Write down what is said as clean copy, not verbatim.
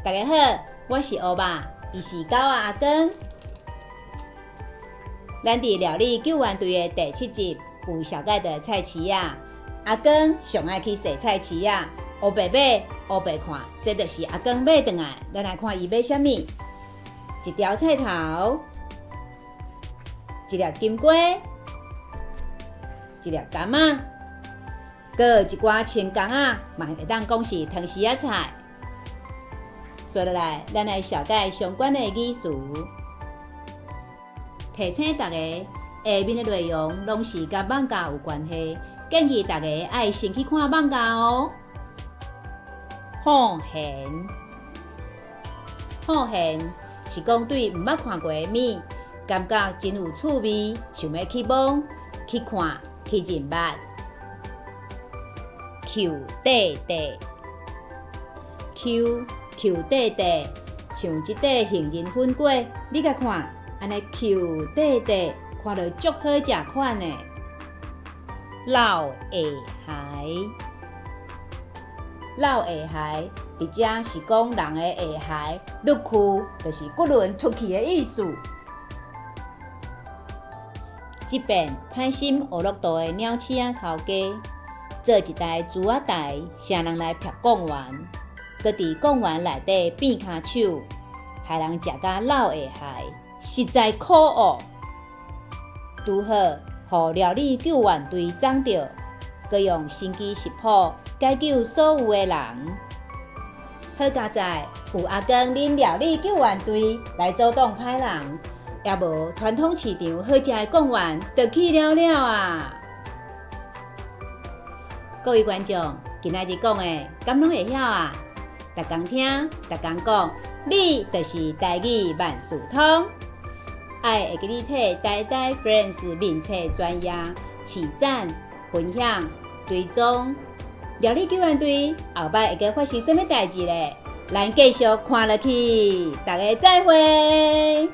大家好，我是烏肉，伊是狗仔阿光。咱佇料理救援隊的第七集有紹介著菜市仔，阿光上愛去踅菜市仔，烏白買，烏白看，這就是阿光買轉來。咱來看伊買啥物？一條菜頭，一粒金瓜，一粒柑仔，閣有一寡青紡仔，嘛會當講是湯匙仔菜。紲落來，咱來紹介相關的語詞。提醒大家，下面的內容攏是佮艋舺有關係，建議大家愛先去看艋舺哦。好玄，好玄是講對毋捌看過的物，感覺真有趣味，想欲去摸、去看、去認捌。搝塊塊，搝搝塊塊，像這塊杏仁粉粿，你共看，按呢搝塊塊，看著足好食款的。落下骸，落下骸，佇遮是講人的下骸落去，就是骨輪脫去的意思。這遍歹心烏樂道的鳥鼠仔頭家，做一台豬仔台，請人來騙貢丸，閣佇貢丸內底變跤手，害人食甲落下骸，實在可惡。拄好，予料理救援隊摠著，閣用神奇食譜解救所有的人。好佳哉，有阿光恁料理救援隊來阻擋歹人，也無傳統市場好食的貢丸就去了了啊！各位觀眾，今仔日講的，敢攏會曉啊？逐工聽，逐工講，你就是台語萬事通。愛會記得替台台 Friends 面冊專頁起讚、分享、追蹤。料理救援隊後擺會閣發生啥物代誌咧？咱繼續看落去，大家再會。